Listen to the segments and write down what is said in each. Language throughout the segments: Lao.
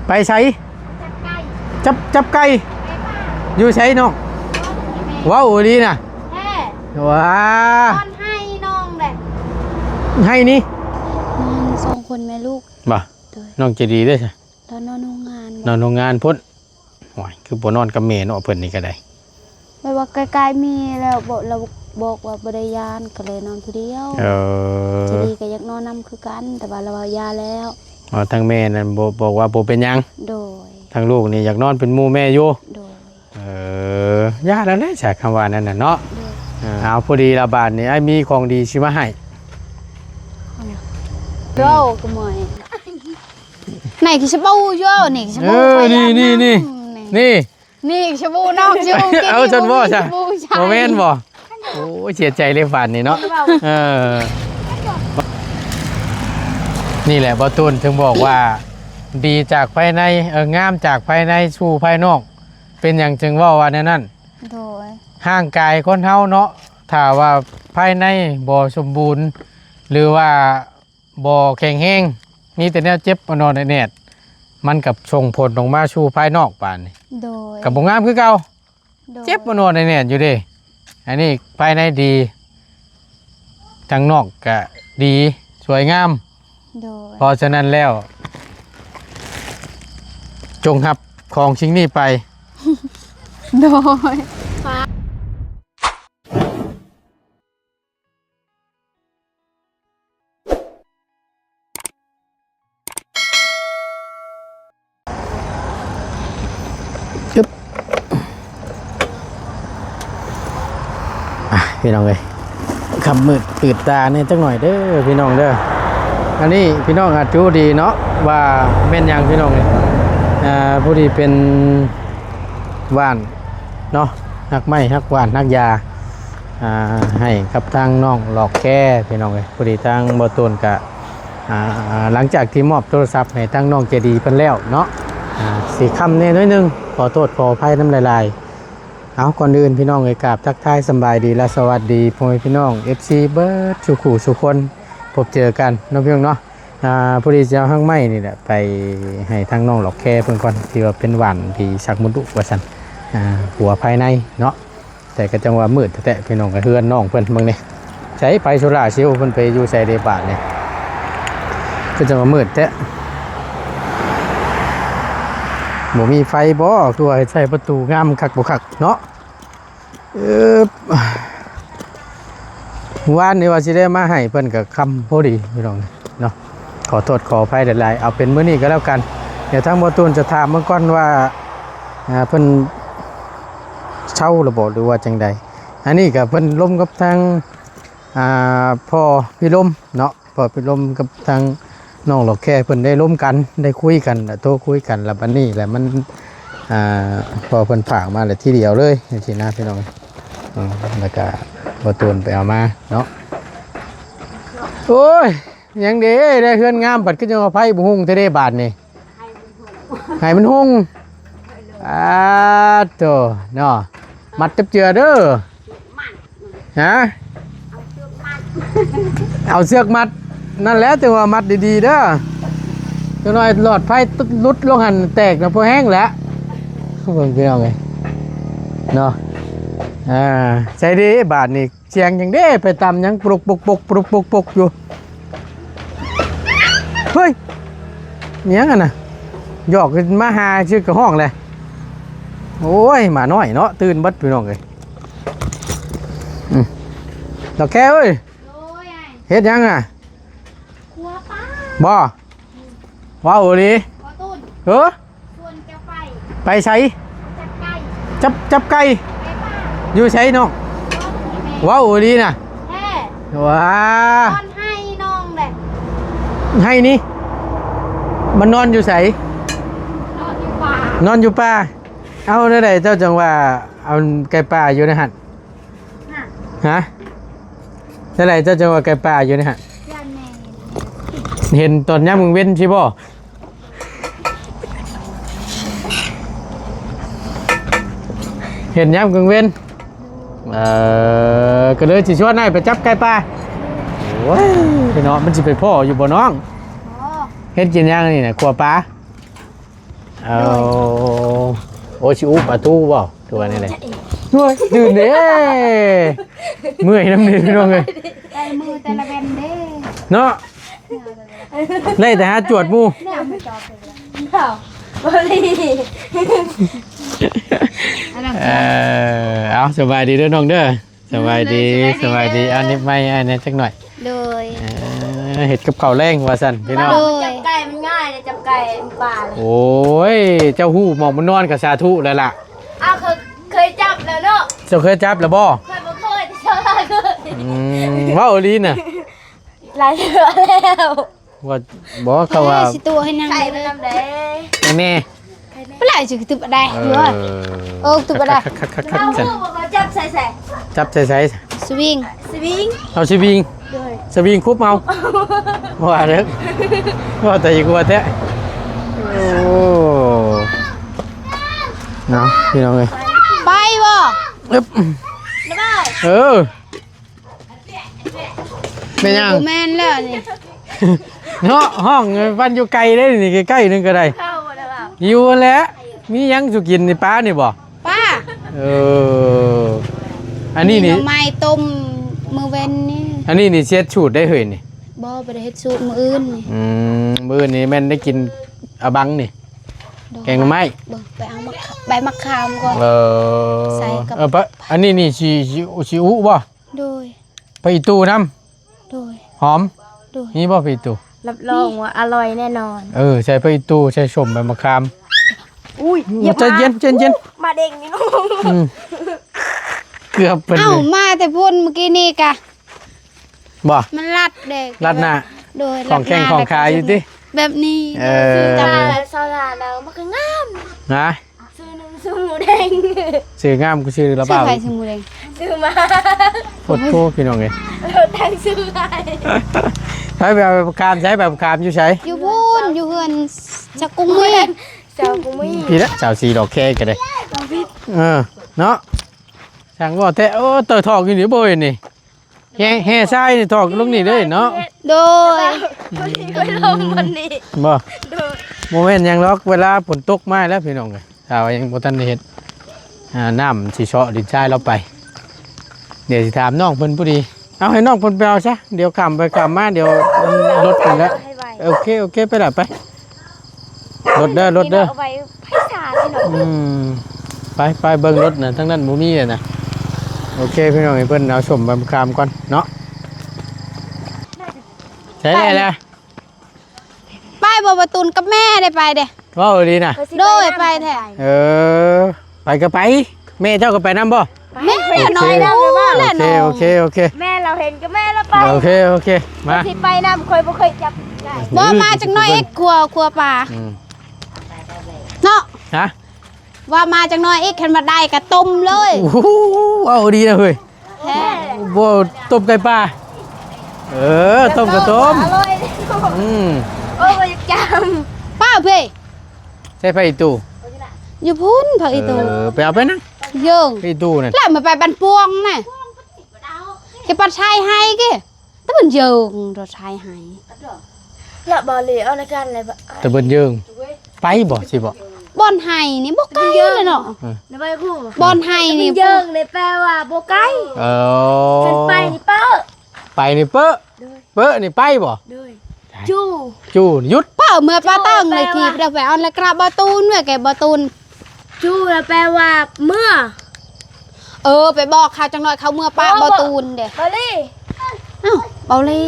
ໄປໃສ? ຈັບ ຈັບໄກ່. ຢູ່ໃສນ້ອງ? ເວົ້າອີ່ຫຼີນະ. ແທ້. ວ້າ ນອນໄຮ່ນ້ອງແຫຼະ. ໄຮ່ນີ້? ນອນສອງຄົນແມ່ລູກ. ບໍ່? ໂດຍ. ນ້ອງໃຈດີເດ້. ລາວນອນໂຮງງານ. ນອນໂຮງງານພຸ້ນ. ໂອ້ຍ ຄືບໍ່ນອນກັບແມ່ເນາະ ເພິ່ນນີ້ກໍໄດ້. ແບບວ່າໃກ້ໆມີແລ້ວ ບອກ ລາວບອກວ່າບໍ່ໄດ້ຢ້ານ ກໍເລີຍນອນຜູ້ດຽວ. ເອີ ເຈດີກໍຢາກນອນນຳຄືກັນ ແຕ່ວ່າລາວວ່າຢ່າແລ້ວ. ອໍ ທາງແມ່ນັ້ນບໍ່ ບອກວ່າບໍ່ເປັນຫຍັງ. ໂດຍ. ທາງລູກນີ້ຢາກນອນເປັນໝູ່ແມ່ຢູ່. ໂດຍ. ເອີ ຢ່າແລ້ວແຫຼະ ສາ ຄຳວ່ານັ້ນນະເນາະ. ໂດຍ. ເອີ ເອົາ ພໍດີລະບາດນີ້ ອ້າຍມີຂອງດີຊິມາໃຫ້. ເຈົ້າກໍເມື່ອຍ ໄນກະຊະບູຢູ່ ນີ້ກະຊະບູ. ເອີ ນີ້ ນີ້ ນີ້ ນີ້ ນີ້ ນີ້ຊະບູນ້ອງ ຊະບູ. ເອົາ ຊັ້ນບໍ່ຊະ ບໍ່ແມ່ນບໍ່? ໂອ້ຍ ເສຍໃຈເລີຍບາດນີ້ເນາະ. ເອີ ນີ້ແຫຼະ ບ່າວຕູນເຖິງບອກວ່າ ດີຈາກພາຍໃນ ເອີ ງາມຈາກພາຍໃນສູ່ພາຍນອກ. ເປັນຫຍັງຈຶ່ງເວົ້າວ່າແນວນັ້ນ? ໂດຍ. ຮ່າງກາຍຄົນເຮົາເນາະ ຖ້າວ່າພາຍໃນບໍ່ສົມບູນ ຫຼືວ່າ ບໍ່ແຂງແຮງ ມີແຕ່ແນວເຈັບ ເອົານອນແອດໆ ມັນກໍສົ່ງຜົນອອກມາສູ່ພາຍນອກບາດນີ້. ໂດຍ. ກໍບໍ່ງາມຄືເກົ່າ. ໂດຍ. ເຈັບ ເອົານອນແອດໆ ຢູ່ເດ້. ອັນນີ້ພາຍໃນດີ ທາງນອກກໍດີ ສວຍງາມ. ໂດຍ. ເພາະສະນັ້ນແລ້ວ ຈົ່ງຮັບຂອງສິ່ງນີ້ໄປ. ໂດຍ. ອຶບ ອ່ະ ພີ່ນ້ອງເອີຍ ຄ່ຳມືດຕື່ນຕາແດ່ຈັກໜ້ອຍເດີພີ່ນ້ອງເດີ. ອັນນີ້ພີ່ນ້ອງອາດຈະຮູ້ດີເນາະວ່າແມ່ນຫຍັງພີ່ນ້ອງເອີຍ. ອ່າ ຜູ້ທີ່ເປັນຫວ່ານເນາະ ຮັກໄມ້ ຮັກຫວ່ານ ຮັກຢາ ອ່າ ໃຫ້ກັບທາງນ້ອງຫຼອກແຄພີ່ນ້ອງເອີຍ. ພໍດີທາງບໍ່ຕູນກະ ອ່າ ຫຼັງຈາກທີ່ມອບໂທລະສັບໃຫ້ທາງນ້ອງໃຈດີເພິ່ນແລ້ວເນາະ ອ່າ ຊິຄ່ຳແດ່ໜ້ອຍໜຶ່ງ ຂໍໂທດຂໍອະໄພນຳຫຼາຍໆ. ເອົາ ກ່ອນອື່ນພີ່ນ້ອງເອີຍ ກາບທັກທາຍສຳບາຍດີ ແລະ ສະຫວັດດີພໍ່ແມ່ພີ່ນ້ອງ ເອັຟຊີ ເບິດສູ່ຄູ່ສູ່ຄົນ ພົບເຈີກັນເນາະພີ່ນ້ອງເນາະ. ອ່າ ພໍດີຈະເອົາຮາກໄມ້ນີ້ແຫຼະໄປໃຫ້ທາງນ້ອງຫຼອກແຄເພິ່ນກ່ອນ ທີ່ວ່າເປັນຫວ່ານທີ່ສັກມົນດຸວ່າຊັ້ນ ອ່າ ຫົວພາຍໃນເນາະ. ແຕ່ກໍຈັ່ງວ່າມືດແທ້ໆ ພີ່ນ້ອງ ເຮືອນນ້ອງເພິ່ນເບິ່ງນີ້ ໃສໄຟໂຊລາເຊວເພິ່ນໄປຢູ່ໃສເດບາດນີ້ ຄືຈັ່ງວ່າມືດແທ້. ບໍ່ມີໄຟບໍ່? ຄືວ່າໃສ່ປະຕູງາມຄັກບໍ່ຄັກເນາະ. ເອີ ວານນີ້ວ່າຊິໄດ້ມາໃຫ້ເພິ່ນກໍຄ່ຳພໍດີພີ່ນ້ອງເນາະ. ຂໍໂທດຂໍອະໄພຫຼາຍໆ ເອົາເປັນມື້ນີ້ກໍແລ້ວກັນ. ດຽວທາງບໍ່ຕູນຈະຖາມເບິ່ງກ່ອນວ່າ ອ່າ ເພິ່ນເຊົາແລ້ວບໍ່ ຫຼືວ່າຈັ່ງໃດ. ອັນນີ້ກໍເພິ່ນລົມກັບທາງ ອ່າ ພໍ່ພິລົມເນາະ ພໍ່ພິລົມກັບທາງນ້ອງຫຼອກແຄເພິ່ນໄດ້ລົມກັນ ໄດ້ຄຸຍກັນ ໂທຄຸຍກັນ ແລ້ວບັດນີ້ແຫຼະມັນ ອ່າ ພໍ່ເພິ່ນຝາກມາແລ້ວທີດຽວເລີຍຈັ່ງຊີ້ນະພີ່ນ້ອງ. ອືມ ແລ້ວກະບໍ່ຕູນໄປເອົາມາເນາະ. ໂອ້ຍ ຫຍັງເດ້ ໄດ້ເຮືອນງາມ ບັດຄືຈັ່ງວ່າໄຟບໍ່ຮຸ່ງແທ້ເດ້ບາດນີ້. ໃຫ້ມັນຮຸ່ງ ອາໂຕເນາະ ມັດຈັບເຈື່ອເດີ. ຮະ ເອົາເຊືອກມັດ ນັ້ນແຫຼະ ຈັ່ງວ່າມັດດີໆເດີ. ຈັກໜ້ອຍຫຼອດໄຟຫຼຸດລົງຫັ້ນແຕກນະ ພໍແຮງແຫຼະ. ເບິ່ງພີ່ນ້ອງເອີຍເນາະ. ອ່າ ໃສເດ້ບາດນີ້ ສຽງຫຍັງເດ້ ໄປຕຳຫຍັງປຸກປຸກປຸກປຸກປຸກຢູ່. ເຮີ້ຍ ຫຍັງຫັ້ນນະ ຢອກມາຫາຊື່ກະຮ້ອງແຫຼະ. ໂອ້ຍ ໝານ້ອຍເນາະ ຕື່ນເບິດພີ່ນ້ອງເອີຍ. ອືມ ດອກແຄເອີຍ ໂດຍ ເຮັດຫຍັງອ່ະ? ຄົວປາ ບໍ່? ອືມ ເວົ້າອີ່ຫຼີ ພໍ່ຕູ້ນ ເອີ ຊວນເຈົ້າໄປ ໄປໃສ? ຈັບໄກ່ ຈັບ ຈັບໄກ່ ໄກ່ປ່າ ຢູ່ໃສນ້ອງ? ເວົ້າອີ່ຫຼີນະ ແທ້ ວ້າ ນອນໄຮ່ນ້ອງແຫຼະ. ໄຮ່ນີ້ ມັນນອນຢູ່ໃສ? ນອນຢູ່ປ່າ ນອນຢູ່ປ່າ. ເອົາ ແນວໃດເຈົ້າຈັ່ງວ່າເອົາໄກ່ປ່າຢູ່ໃນຫັ້ນ? ຮະ ແນວໃດເຈົ້າຈັ່ງວ່າໄກ່ປ່າຢູ່ໃນຫັ້ນ? ເຫັນຕອນຍາມກາງເວັນຊີ້ບໍ່? ເຫັນຍາມກາງເວັນ ເອີ ກໍເລີຍຊິຊວນອ້າຍໄປຈັບໄກ່ປ່າ. ໂອ້ຍ ພີ່ນ້ອງ ມັນຊິໄປພໍ້ຢູ່ບໍ່ນ້ອງ? ບໍ່ ເຮັດກິນຫຍັງນີ້ນະ? ຂົ້ວປາ ເອົາ ໂອ້ ຊິອຸປາຕູບໍ່ ຄືວ່າແນວໃດ? ໂອ້ຍ ຕື່ນເດ້ ເມື່ອຍນຳເດ້ ພີ່ນ້ອງເອີຍ ແຕ່ລະມືແຕ່ລະແວ່ນເດ້ ເນາະ ໄດ້ແຕ່ຫາຈວດໝູ່ ເອີ ເອົາ ສະບາຍດີເດີນ້ອງເດີ. ສະບາຍດີ ສະບາຍດີ ສະບາຍດີ ເອົານິບໄມ້ອ້າຍແດ່ຈັກໜ້ອຍ ໂດຍ ເອີ ເຮັດກັບເຂົ້າແລງວ່າຊັ້ນພີ່ນ້ອງ ໂດຍ ຈັບໄກ່ມັນງ່າຍເດ້ ຈັບໄກ່ປາ ໂອ້ຍ ເຈົ້າຮູ້ໝ່ອງມັນນອນກໍສາທຸແລ້ວລະ ອ້າວ ເຄີຍ ເຄີຍຈັບແລ້ວເນາະ ເຈົ້າເຄີຍຈັບແລ້ວບໍ່? ຂ້ອຍບໍ່ເຄີຍ ແຕ່ເຈົ້າຫຼາຍເຄີຍ ອືມ ເວົ້າອີ່ຫຼີນະ ຫຼາຍເທື່ອແລ້ວ ວ່າ ບໍ່ ເຂົາວ່າ ຊິຕົວະໃຫ້ນາງ ໄຂ່ມັນນຳເດ້ ໃຫ້ແມ່ ປາຫຼາຍຊິຖືກໄດ້ ເອີ ຢູ່ ເອີ ຖືກໄດ້ ຄັກໆໆໆ ເອົາ ຈັບໃສ່ໃສ ຈັບໃສ່ໃສ ສະວິງ ສະວິງ ເອົາສະວິງ ໂດຍ ສະວິງຄຸບເອົາ ວ່າເດີ ວ່າແຕ່ອີກວ່າແທ້ ໂອ້ ເນາະ ພີ່ນ້ອງເອີຍ ໄປບໍ່ ອຶບ ໄປ ເອີ ແມ່ນຫຍັງ? ບໍ່ແມ່ນແລ້ວນີ້ ເນາະ ຫ້ອງມັນຢູ່ໄກເດ້ນີ້ ໃກ້ໆໜຶ່ງກໍໄດ້ ເຂົ້າບໍ່ໄດ້ວ່າ ຢູ່ຫັ້ນແຫຼະ ມີຫຍັງສູ່ກິນນີ້ ປານີ້ບໍ່? ປາ ເອີ ອັນນີ້ນີ້ ໜໍ່ໄມ້ຕົ້ມມື້ເວັນນີ້ ອັນນີ້ນີ້ຊິເຮັດສູດໄດ້ເຮີ້ຍນີ້ ບໍ່ ບໍ່ໄດ້ເຮັດສູດ ມື້ອື່ນນີ້ ອືມ ມື້ອື່ນນີ້ແມ່ນໄດ້ກິນອາບັງນີ້ ໂດຍ ແກງໜໍ່ໄມ້ ເບິ່ງ ໄປເອົາໝາກຂາ ໃບໝາກຂາມກ່ອນ ເອີ ໃສ່ກັບ ເອີ ປະ ອັນນີ້ນີ້ຊິ ຊິ ຊິອຸບໍ່? ໂດຍ ຜັກອີ່ຕູນຳ ໂດຍ ຫອມ ໂດຍ ມີບໍ່ຜັກອີ່ຕູ? ຮັບຮອງວ່າອະລ່ອຍແນ່ນອນ ເອີ ໃສ່ຜັກອີ່ຕູ ໃສ່ສົ້ມໃບມະຂາມ ອຸ້ຍ ຢ່າ ໃຈເຢັນ ໃຈເຢັນ ມາເດັງນີ້ເນາະ ອືມ ເກືອບເພິ່ນ ເອົ້າ ມາແຕ່ພຸ້ນມື້ກີ້ນີ້ກະ ບໍ່ ມັນລັດເດ້ ລັດໜ້າ ໂດຍ ຂອງແຂ້ງຂອງຂາຢູ່ຕິ ແບບນີ້ ເອີ ຊາວລາວລາວມັນກໍງາມ ນະ ຊື້ໜຶ່ງ ຊື້ໝູແດງ ຊື້ງາມຄືຊື້ລະບ່າວ ຊື້ໃຜ ຊື້ໝູແດງ ຊື້ມາ ໂອ້ໂຫ ພີ່ນ້ອງເອີຍ ເອົາຕັງຊື້ໃຫ້ ໃຜໄປເອົາໃບມະຂາມໃສ ໃບມະຂາມຢູ່ໃສ? ຢູ່ພຸ້ນ ຢູ່ເຮືອນຊາກຸງມີ ຊາກຸງມີ ພີ້ລະ ສາວສີດອກແຄກໍໄດ້ ເອີ ເນາະ ຊ່າງເວົ້າແທ້ ໂອ້ ເຕີຖອກຢູ່ນີ້ບໍ່ເຫັນນີ້ ແຮ່ ແຮ່ຊາຍນີ້ຖອກລົງນີ້ເລີຍເນາະ ໂດຍ ອືມ ລົງມັນນີ້ ບໍ່ ໂດຍ ບໍ່ແມ່ນຫຍັງດອກ ເວລາຝົນຕົກມາແລ້ວພີ່ນ້ອງເອີຍ ຖ້າວ່າຍັງບໍ່ທັນໄດ້ເຮັດ ອ່າ ນ້ຳຊິເຊາະດິນຊາຍລາວໄປ ດຽວຊິຖາມນ້ອງເພິ່ນຜູ້ດີ ເອົາໃຫ້ນ້ອງເພິ່ນໄປເອົາຊະ ດຽວຂ້າມໄປຂ້າມມາ ດຽວລົດເພິ່ນລະ ໂອເຄ ໂອເຄ ໄປລະ ໄປ ລົດເດີ ລົດເດີ ເອົາໄວ້ໃຜສາພີ່ນ້ອງ ອືມ ໄປ ໄປເບິ່ງລົດນະ ທາງນັ້ນບໍ່ມີແລ້ວນະ ໂອເຄ ພີ່ນ້ອງ ໃຫ້ເພິ່ນເອົາສົ້ມໃບມະຂາມກ່ອນເນາະ ໃສ່ແລ້ວ ໄປບໍ່ ບໍ່ ບາຕູນກັບແມ່ໄດ້ໄປເດ້ ເວົ້າດີນະ ໂດຍ ໄປແທ້ ເອີ ໄປກໍໄປ ແມ່ເຈົ້າກໍໄປນຳບໍ່? ແມ່ນ້ອຍ ໂອເຄ ແມ່ນ້ອຍ ໂອເຄ ໂອເຄ ໂອເຄ ແມ່ລາວເຫັນກໍແມ່ລາວໄປ ໂອເຄ ໂອເຄ ມາ ຊິໄປນຳ ຂ້ອຍບໍ່ເຄີຍຈັບໄດ້ ບໍ່ ມາຈັກໜ້ອຍອີກ ຂົ້ວ ຂົ້ວປາ ອືມ ເນາະ ຮະ ວ່າມາຈັກໜ້ອຍອີກ ຄັນວ່າໄດ້ກໍຕົ້ມເລີຍ ໂອ້ໂຫ ເວົ້າດີນະເຮີ້ຍ ແທ້ ບໍ່ ຕົ້ມໄກ່ປ່າ ເອີ ຕົ້ມກໍຕົ້ມ ອະລ່ອຍ ອືມ ໂອ້ຍ ບໍ່ຢາກຈຳ ປ້າເພ ໃສ່ຜັກອີ່ຕູ ຢູ່ພຸ້ນ ຜັກອີ່ຕູ ເອີ ໄປເອົາໄປນະ ເຢີງ ຜັກອີ່ຕູນັ້ນ ແລ້ວມາໄປບ້ານປວງນະ ຈະປັດຊາຍໄຮ່ເກ ຕະບອນເຢີງ ໂດດຊາຍໄຮ່ ລະບໍ່ເລີຍ ເອົານະກັນເລີຍ ຕະບອນເຢີງ ໄປບໍ່ ຊິບໍ່ ບ່ອນໄຮ່ນີ້ບໍ່ໄກເລີຍເນາະ ເອີ ບ່ອນໄຮ່ນີ້ ເຢີງນີ້ແປວ່າບໍ່ໄກ ເອີ ຄັນໄປນີ້ເປີ້ ໄປນີ້ເປີ້ ໂດຍ ເປີ້ນີ້ໄປບໍ່ ໂດຍ ຈູ ຈູ ຢຸດ ເປີ້ເມືອປ່າເຕີງເລີຍ ຖີບໄປເອົາລະກະບາຕູນ ເມື່ອແກ່ບາຕູນ ຈູລະແປວ່າເມືອ ເອີ ໄປບອກເຂົາຈັກໜ້ອຍ ເຂົາເມືອປະ ໂອ້ ບາຕູນເດ້ ບາລີ ອ້າວ ບາລີ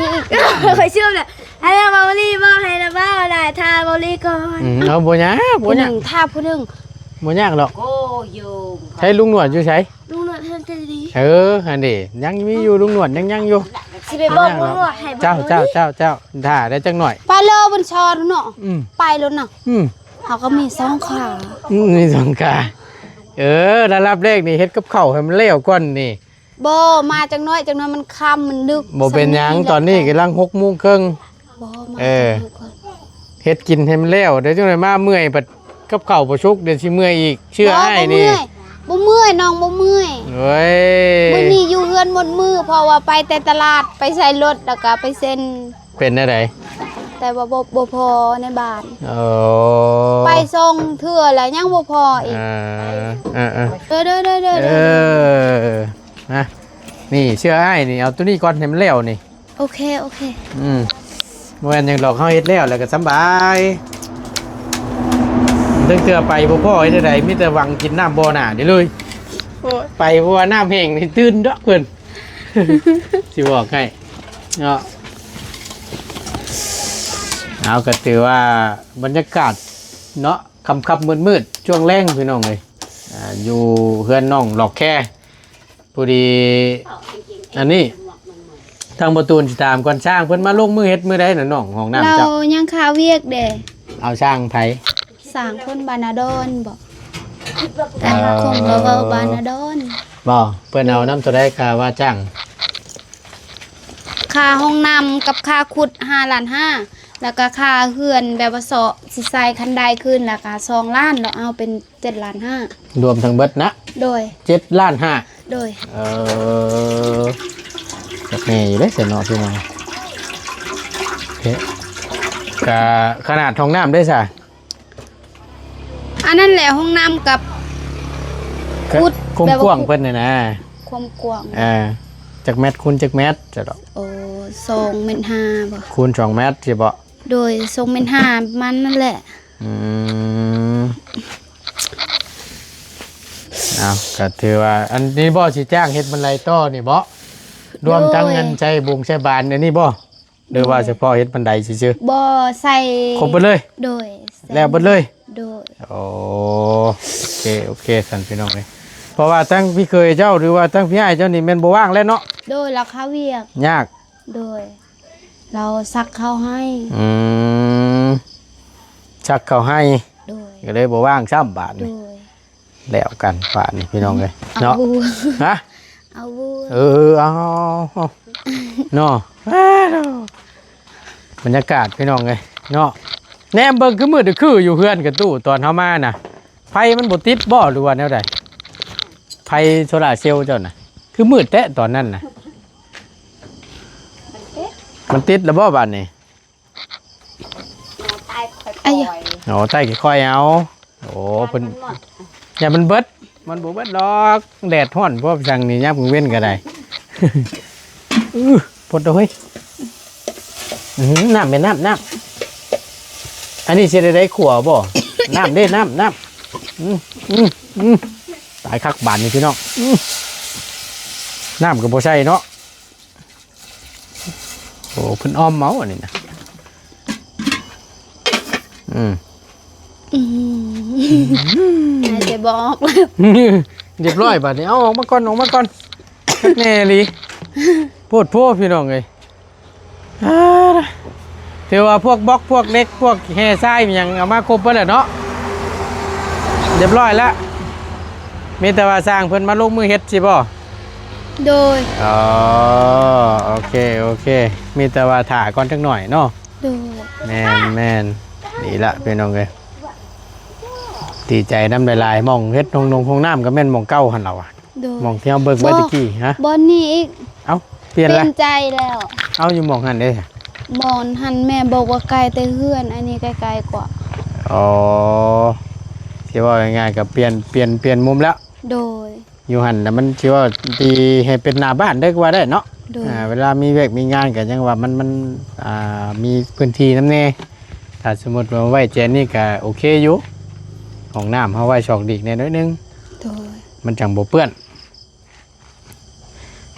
ຂ້ອຍຊື່ແຫຼະ ໃຫ້ລະບາລີ ບອກໃຫ້ລະເວົ້າຫຼາຍ ຖ້າບາລີກ່ອນ ອືມ ເອົາ ບໍ່ຍາກ ບໍ່ຍາກ ຜູ້ໜຶ່ງ ຖ້າຜູ້ໜຶ່ງ ບໍ່ຍາກດອກ ໂອ້ຍ ໃຊ້ລຸງໜວດຢູ່ໃສ? ລຸງໜວດເຮືອນໃຈດີ ເອີ ຫັ້ນເດ ຍັງມີຢູ່ ລຸງໜວດຍັງ ຍັງຢູ່ ຊິໄປບອກລຸງໜວດໃຫ້ ເຈົ້າ ເຈົ້າ ເຈົ້າ ເຈົ້າ ຖ້າໄດ້ຈັກໜ້ອຍ ໄປເລີ ບຸນຊອນເນາະ ອືມ ໄປໂລດນະ ອືມ ເຮົາກໍມີສອງຂາ ອືມ ມີສອງຂາ ເອີ ລະດັບແລກນີ້ເຮັດກັບເຂົ້າໃຫ້ມັນແລ້ວກ່ອນນີ້ ບໍ່ ມາຈັກໜ້ອຍ ຈັກໜ້ອຍມັນຄ່ຳ ມັນດຶກ ບໍ່ເປັນຫຍັງ ຕອນນີ້ກຳລັງຫົກໂມງເຄິ່ງ ບໍ່ ມາ ເອີ ຈັກໜ້ອຍກ່ອນ ເຮັດກິນໃຫ້ມັນແລ້ວ ດຽວຈັ່ງໃດມາເມື່ອຍ ບັດກັບເຂົ້າບໍ່ສຸກ ດຽວຊິເມື່ອຍອີກ ເຊື່ອອ້າຍນີ້ ບໍ່ ບໍ່ເມື່ອຍ ບໍ່ເມື່ອຍ ນ້ອງບໍ່ເມື່ອຍ ເອີຍ ມື້ນີ້ຢູ່ເຮືອນໝົດມື້ ເພາະວ່າໄປແຕ່ຕະຫຼາດ ໄປໃສ່ລົດ ແລ້ວກໍໄປເຊັນ ເປັນແນວໃດ? ແຕ່ວ່າບໍ່ ບໍ່ພໍໃນບ້ານ ເອີ ໄປ ສອງເທື່ອແລ້ວຍັງບໍ່ພໍອີກ. ເອີ ເອີ ເອີ ເດີ ເດີ ເດີ ເດີ ເອີ ນະ ນີ້ ເຊື່ອອ້າຍນີ້ ເອົາໂຕນີ້ກ່ອນໃຫ້ມັນແລ້ວນີ້. ໂອເຄ ໂອເຄ. ອືມ ບໍ່ແມ່ນຫຍັງດອກ ເຮົາເຮັດແລ້ວ ແລ້ວກໍສຳບາຍ. ເຖິງເທື່ອໄປບໍ່ພໍເຮັດໃດ ມີແຕ່ຫວັງກິນນ້ຳບໍ່ໜ້ານີ້ເລີຍ. ໂອ້ຍ ໄປເພາະວ່ານ້ຳແຫ້ງນີ້ຕື່ນດອກເພິ່ນ ຊິບອກໃຫ້ເນາະ. ເອົາ ກໍຖືວ່າບັນຍາກາດເນາະ ຄ່ຳໆມືດໆ ຊ່ວງແລງ ພີ່ນ້ອງເອີຍ ອ່າ ຢູ່ເຮືອນນ້ອງຫຼອກແຄ. ພໍດີ ອັນນີ້ ທາງບໍ່ຕູນຊິຖາມກ່ອນ ຊ່າງເພິ່ນມາລົງມືເຮັດມື້ໃດນະນ້ອງ? ຫ້ອງນ້ຳເຈົ້າ ລາວຍັງຄາວຽກເດ້. ເອົາຊ່າງໃຜ? ຊ່າງຄົນບ້ານນາດອນບໍ? ເອີ ຂອງລາວເວົ້າບ້ານນາດອນບໍ? ເພິ່ນເອົານຳເທົ່າໃດຄ່າວ່າຈ້າງ? ຄ່າຫ້ອງນ້ຳກັບຄ່າຂຸດຫ້າລ້ານຫ້າ ແລ້ວກໍຄ່າເຮືອນແບບວ່າເຊາະຊິໃສ່ຄັນໄດຂຶ້ນ ແລ້ວກໍສອງລ້ານ ແລ້ວເອົາເປັນ ເຈັດລ້ານຫ້າ ລວມທັງເບິດນະ? ໂດຍ ເຈັດລ້ານຫ້າ. ໂດຍ ເອີ ຈັກແນ່ຢູ່ເດ້ຊັ້ນເນາະ ພີ່ນ້ອງ. ເອີ ກະຂະໜາດຫ້ອງນ້ຳເດ້ຊະ? ອັນນັ້ນແຫຼະ ຫ້ອງນ້ຳກັບ ຄ- ຂຸດ ຄວາມ ແບບວ່າ ກວ້າງເພິ່ນນີ້ນະ ຄວາມກວ້າງ ເອີ ຈັກແມັດຄູນຈັກແມັດ ຈະດອກ? ໂອ້ ສອງແມັດຫ້າບໍ? ຄູນສອງແມັດຊິບໍ? ໂດຍ ສອງແມັດຫ້າ ປະມານນັ້ນແຫຼະ. ອືມ ເອົາ ກໍຖືວ່າ ອັນນີ້ບໍ ຊິຈ້າງເຮັດບັນໄດຕໍ່ນີ້ບໍ? ໂດຍ ລວມທັງເງິນໃຊ້ບົງໃຊ້ບານອັນນີ້ບໍ ຫຼືວ່າ ໂດຍ ສະເພາະເຮັດບັນໄດຊື່ໆ? ບໍ່ ໃສ່ຄົບເບິດເລີຍ? ໂດຍ ແລ້ວເບິດເລີຍ? ໂດຍ ໂອເຄ ໂອເຄ ຊັ້ນພີ່ນ້ອງເອີຍ ເພາະວ່າທັງພີ່ເຂີຍເຈົ້າ ຫຼືວ່າທັງພີ່ອ້າຍເຈົ້ານີ້ແມ່ນບໍ່ວ່າງແລ້ວເນາະ? ໂດຍ ລາວຄາວຽກ ຍາກ ໂດຍ ລາວສັກເຂົ້າໃຫ້. ອືມ ສັກເຂົ້າໃຫ້ ໂດຍ ກໍເລີຍບໍ່ວ່າງຊ້ຳບາດນີ້. ໂດຍ ແລ້ວກັນບາດນີ້ພີ່ນ້ອງເອີຍ ເອົາເນາະ ບູດ ຮະ ເອົາບູດ ເອີ ເອົາ ເອົາ ເນາະ ບັນຍາກາດພີ່ນ້ອງເອີຍເນາະ ແນມເບິ່ງຄືມືດຄືຢູ່ເຮືອນກະຕູ້ ຕອນເຮົາມານະ ໄຟມັນບໍ່ຕິດບໍ ຫຼືວ່າແນວໃດ? ໄຟໂຊລາເຊວເຈົ້ານະ ຄືມືດແທ້ຕອນນັ້ນນະ? ມັນຕິດ ມັນຕິດແລ້ວບໍບາດນີ້? ເອົາໃຕ້ຄ່ອຍໆ ເອົາໃຕ້ຄ່ອຍໆ ເອົາ. ໂອ້ ເພິ່ນ ມັນໝົດ ຢ່າມັນເບິດ ມັນບໍ່ເບິດດອກ ແດດຮ້ອນພວກສັງນີ້ ຍາມກາງເວັນກໍໄດ້. ອື້ ພົດເດີເຮີ້ຍ ອື ນ້ຳແມ່ນນ້ຳ ນ້ຳ ອັນນີ້ຊິໄດ້ໄດ້ຂົ້ວບໍ່? ນ້ຳເດ້ ນ້ຳ ນ້ຳ ອື ອື ອື ຕາຍຄັກບາດນີ້ພີ່ນ້ອງ ອື ນ້ຳກໍບໍ່ໃສ່ເນາະ. ໂອ້ ເພິ່ນອ້ອມເອົາອັນນີ້ນະ ອືມ ອືມ ຫາຍໃຈບໍ່ອອກ ຮຽບຮ້ອຍບາດນີ້ ເອົາອອກມາກ່ອນ ອອກມາກ່ອນ ຄັກແນ່ອີ່ຫຼີ ໂພດໂພພີ່ນ້ອງເອີຍ. ອ່າ ຖືວ່າພວກບລັອກ ພວກເຫຼັກ ພວກແຮ່ຊາຍຫຍັງ ເອົາມາຄົບເບິດແລ້ວເນາະ ຮຽບຮ້ອຍແລ້ວ ມີແຕ່ວ່າຊ່າງເພິ່ນມາລົງມືເຮັດຊິບໍ່? ໂດຍ ອໍ ໂອເຄ ໂອເຄ ມີແຕ່ວ່າຖ້າກ່ອນຈັກໜ້ອຍເນາະ. ໂດຍ ແມ່ນໆ ນີ້ລະພີ່ນ້ອງເອີຍ ດີໃຈນຳຫຼາຍໆ ໝ່ອງເຮັດຫ້ອງນົງຫ້ອງນ້ຳກໍແມ່ນໝ່ອງເກົ່າຫັ້ນລະວະ. ໂດຍ ໝ່ອງທີ່ເຮົາເບິ່ງໄວ້ຕະກີ້ ຮະ ບ່ອນນີ້ອີກ ເອົ້າ ປ່ຽນລະ ປ່ຽນໃຈແລ້ວ ເອົ້າ ຢູ່ໝ່ອງຫັ້ນເດ້ ບ່ອນຫັ້ນແມ່ບອກວ່າໄກແຕ່ເຮືອນ ອັນນີ້ໃກ້ໆກວ່າ. ອໍ ຊິເວົ້າງ່າຍໆ ກໍປ່ຽນ ປ່ຽນ ປ່ຽນມຸມແລ້ວ. ໂດຍ ຢູ່ຫັ້ນນະ ມັນຊິວ່າດີໃຫ້ເປັນໜ້າບ້ານເດີ ກໍວ່າໄດ້ເນາະ. ໂດຍ ອ່າ ເວລາມີວຽກມີງານກໍຍັງວ່າມັນ ມັນ ອ່າ ມີພື້ນທີ່ນຳແດ່ ຖ້າສົມມຸດວ່າໄວ້ແຈນີ້ກໍໂອເຄຢູ່ ຫ້ອງນ້ຳເຮົາໄວ້ຊອກຫຼີກແດ່ໜ້ອຍໜຶ່ງ. ໂດຍ ມັນຈັ່ງບໍ່ເປື້ອນ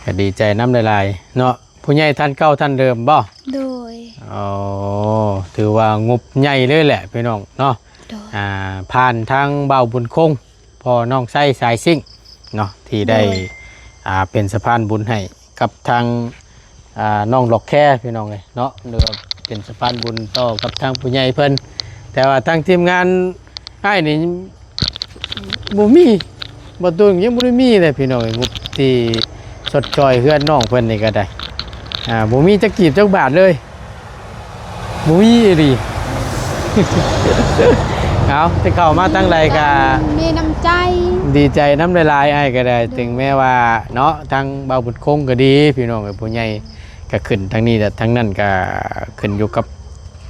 ກໍດີໃຈນຳຫຼາຍໆເນາະ. ຜູ້ໃຫຍ່ທ່ານເກົ່າທ່ານເດີມບໍ່? ໂດຍ ອໍ ຖືວ່າງົບໃຫຍ່ເລີຍແຫຼະພີ່ນ້ອງເນາະ. ໂດຍ ອ່າ ຜ່ານທາງບ່າວບຸນຄົງ ພໍ່ນ້ອງໄຊສາຍຊິງເນາະ ທີ່ໄດ້ ໂດຍ ອ່າ ເປັນສະພານບຸນໃຫ້ ກັບທາງ ອ່າ ນ້ອງດອກແຄພີ່ນ້ອງເອີຍເນາະ ຫຼືວ່າເປັນສະພານບຸນຕໍ່ກັບທາງຜູ້ໃຫຍ່ເພິ່ນ. ແຕ່ວ່າທາງທີມງານອ້າຍນີ້ບໍ່ມີ ບໍ່ຕຸງ ຍັງບໍ່ໄດ້ມີເລີຍພີ່ນ້ອງເອີຍ ງົບທີ່ຊົດຊ່ອຍເຮືອນນ້ອງເພິ່ນນີ້ກໍໄດ້ ອ່າ ບໍ່ມີຈັກກີບຈັກບາດເລີຍ. ບໍ່ມີອີ່ຫຼີ. ເອົາ ທີ່ເຂົ້າມາທາງໃດກະມີນ້ຳໃຈ ດີໃຈນຳຫຼາຍໆ ອ້າຍກໍໄດ້. ໂດຍ ເຖິງແມ້ວ່າເນາະ ທາງບ່າວບຸນຄົງກໍດີ ພີ່ນ້ອງເອີຍ ຜູ້ໃຫຍ່ກໍຂຶ້ນທາງນີ້ແຫຼະ ທາງນັ້ນກໍຂຶ້ນຢູ່ກັບ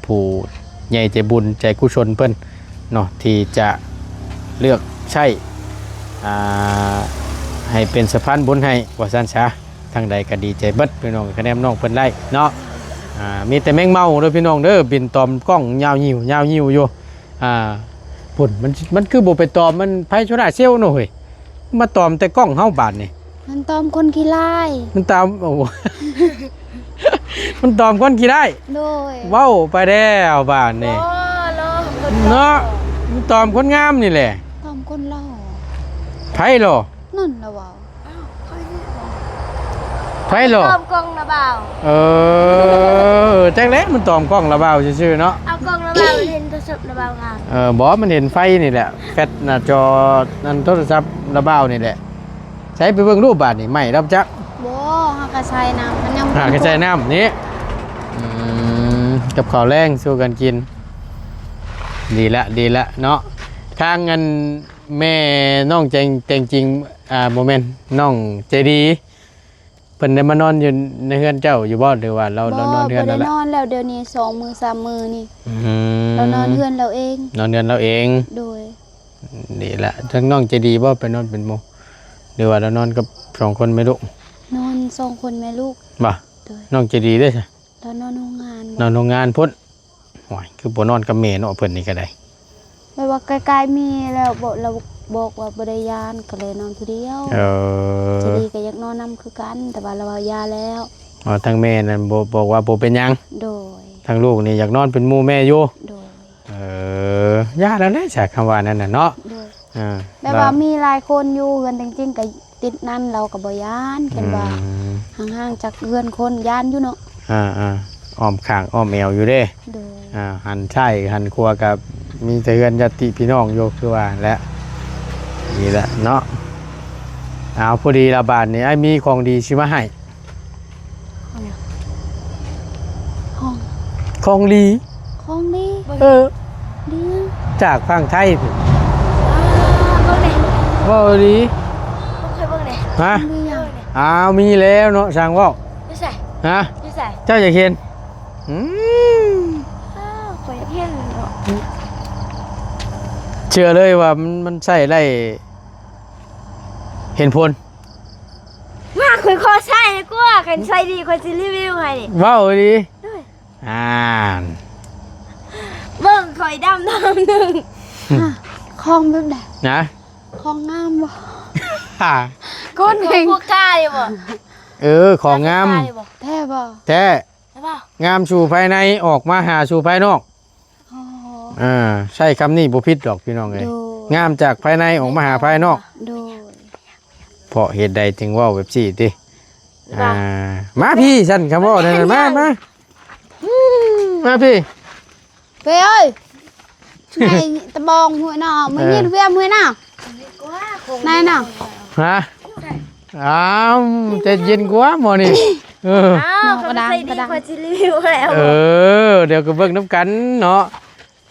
ຜູ້ໃຫຍ່ໃຈບຸນໃຈກຸສົນເພິ່ນ ເນາະ ທີ່ຈະເລືອກໃຊ້ ອ່າ ໃຫ້ເປັນສະພານບຸນໃຫ້ ວ່າຊັ້ນຊະ. ທາງໃດກໍດີໃຈເບິດ ພີ່ນ້ອງ ຄະແນນນ້ອງເພິ່ນໄດ້ເນາະ. ອ່າ ມີແຕ່ແມງເມົາເດີພີ່ນ້ອງເດີ ບິນຕອມກ້ອງຍາວຍິ້ວ ຍາວຍິ້ວຢູ່. ອ່າ ພຸ້ນ ມັນ ມັນຄືບໍ່ໄປຕອມ ມັນໄຟໂຊລາເຊວເນາະເຮີ້ຍ ມາຕອມແຕ່ກ້ອງເຮົາບາດນີ້. ມັນຕອມຄົນຂີ້ລ້າຍ ມັນຕອມ ໂອ້ ມັນຕອມຄົນຂີ້ລ້າຍ. ໂດຍ ເວົ້າໄປແລ້ວບາດນີ້ ບໍ່ ລໍຄົນລໍ ເນາະ ມັນຕອມຄົນງາມນີ້ແຫຼະ ຕອມຄົນຫຼໍ່. ໃຜຫຼໍ່? ນັ້ນລະເວົ້າ. ອ້າວ ໃຜຫຼໍ່? ຕອມກ້ອງລະບ່າວ. ເອີ ຈັກແຫຼະ ມັນຕອມກ້ອງລະບ່າວຊື່ໆເນາະ. ເອົາກ້ອງລະບ່າວ ມັນເຫັນໂທລະສັບລະບ່າວງາມ. ເອີ ບໍ່ ມັນເຫັນໄຟນີ້ແຫຼະ ແຟດໜ້າຈໍນັ້ນ ໂທລະສັບລະບ່າວນີ້ແຫຼະ. ໃສ ໄປເບິ່ງຮູບບາດນີ້ ໄໝ້ແລ້ວຈັກ. ບໍ່ ເຮົາກະໃສ່ນ້ຳ ມັນຍັງ ຫາກະໃສ່ນ້ຳນີ້. ອືມ ກັບເຂົ້າແລງສູ່ກັນກິນ ດີລະ ດີລະເນາະ. ທາງອັນ ແມ່ນ້ອງແຈງ ແຕງຈິງ ອ່າ ບໍ່ແມ່ນ ນ້ອງໃຈດີ ເພິ່ນໄດ້ມານອນຢູ່ໃນເຮືອນເຈົ້າຢູ່ບໍ່ ຫຼືວ່າລາວ ບໍ່ ລາວນອນເຮືອນ ບໍ່ໄດ້ ລາວລະ ນອນແລ້ວ ດຽວນີ້ສອງມື້ສາມມື້ນີ້. ອືມ ລາວນອນເຮືອນລາວເອງ. ນອນເຮືອນລາວເອງ. ໂດຍ ນີ້ລະ ທາງນ້ອງໃຈດີບໍ່ ໄປນອນເປັນໝູ່ ຫຼືວ່າລາວນອນກັບສອງຄົນແມ່ລູກ? ນອນສອງຄົນແມ່ລູກ. ບໍ່? ໂດຍ ນ້ອງໃຈດີເດ້ ລາວນອນໂຮງງານ. ນອນໂຮງງານພຸ້ນ. ໂອ້ຍ ຄືບໍ່ນອນກັບແມ່ເນາະ ເພິ່ນນີ້ກໍໄດ້. ແບບວ່າໃກ້ໆມີແລ້ວ ບອກ ລາວບອກວ່າບໍ່ໄດ້ຢ້ານ ກໍເລີຍນອນຜູ້ດຽວ. ເອີ ເຈດີກໍຢາກນອນນຳຄືກັນ ແຕ່ວ່າລາວວ່າຢ່າແລ້ວ. ອໍ ທາງແມ່ນັ້ນບອກ ບອກວ່າບໍ່ເປັນຫຍັງ. ໂດຍ ທາງລູກນີ້ຢາກນອນເປັນໝູ່ແມ່ຢູ່. ໂດຍ ເອີ ຢ່າແລ້ວແຫຼະ ສາ ຄຳວ່ານັ້ນນະເນາະ. ໂດຍ ອ່າ ແບບວ່າມີຫຼາຍຄົນຢູ່ເຮືອນ ແຕງຈິງກໍຕິດນັ້ນ ລາວກໍບໍ່ຢ້ານ ຄັນວ່າ ອືມ ຫ່າງໆຈາກເຮືອນຄົນ ຢ້ານຢູ່ເນາະ. ອ່າໆ ອ້ອມຂ້າງອ້ອມແອວຢູ່ເດ້. ໂດຍ ອ່າ ຫັນຊ້າຍຫັນຂວາກໍມີແຕ່ເຮືອນຍາດຕິພີ່ນ້ອງຢູ່ ຄືວ່າແຫຼະ. ນີ້ແຫຼະເນາະ. ເອົາ ພໍດີລະບາດນີ້ ອ້າຍມີຂອງດີຊິມາໃຫ້. ຂອງ ຂອງດີ. ຂອງດີ? ເອີ ດີ ຈາກຝັ່ງໄທພຸ້ນ. ອ່າ ເບິ່ງແດ່ ເວົ້າດີ. ເບິ່ງແດ່ ຮະ? ມີຫຍັງ? ອ້າວ ມີແລ້ວເນາະ ຊ່າງເວົ້າ. ຢູ່ໃສ? ຮະ? ຢູ່ໃສ? ເຈົ້າຢາກເຫັນ? ອືມ ອ້າວ ຂ້ອຍຢາກເຫັນເນາະ. ເຊື່ອເລີຍວ່າມັນ ມັນໃຊ້ໄດ້ເຫັນຜົນ. ມາ ຂ້ອຍຂໍໃຊ້ດີກວ່າ ຄັນໃຊ້ດີຂ້ອຍຊິຣີວິວໃຫ້ນີ້. ເວົ້າດີ. ໂດຍ ອ່ານ ເບິ່ງຂ້ອຍດຳນ້ຳໜຶ່ງ. ຂອງແບບໃດນະ? ຂອງງາມບໍ່? ຄົນເກັ່ງ ພວກກ້າເດ້ບໍ່? ເອີ ຂອງງາມ. ແທ້ບໍ່? ແທ້ ແທ້ບໍ່? ງາມສູ່ພາຍໃນ ອອກມາຫາສູ່ພາຍນອກ. ອໍ ອ່າ ໃຊ້ຄຳນີ້ບໍ່ຜິດດອກພີ່ນ້ອງເອີຍ. ໂດຍ ງາມຈາກພາຍໃນອອກມາຫາພາຍນອກ. ໂດຍ ເພາະເຫດໃດຈຶ່ງເວົ້າແບບຊີ້ຕິ? ວ່າ ອ່າ ມາພີ້ຊັ້ນ ຄຳເວົ້ານັ້ນນະ ມາ ມາ ມາພີ້ ເປ້ເອີຍ ໃນຕະບອງຫ້ວຍເນາະ ມາ ເອີ ຍິດວຽມຫ້ວຍເນາະ ນາຍເນາະ. ຮະ? ອ້າວ ໃຈເຢັນກວ່າໝໍນີ້. ເອີ ອ້າວ ກະດັງ ກະດັງ ຂ້ອຍຊິຣີວິວແລ້ວ. ເອີ ດຽວກໍເບິ່ງນຳກັນເນາະ.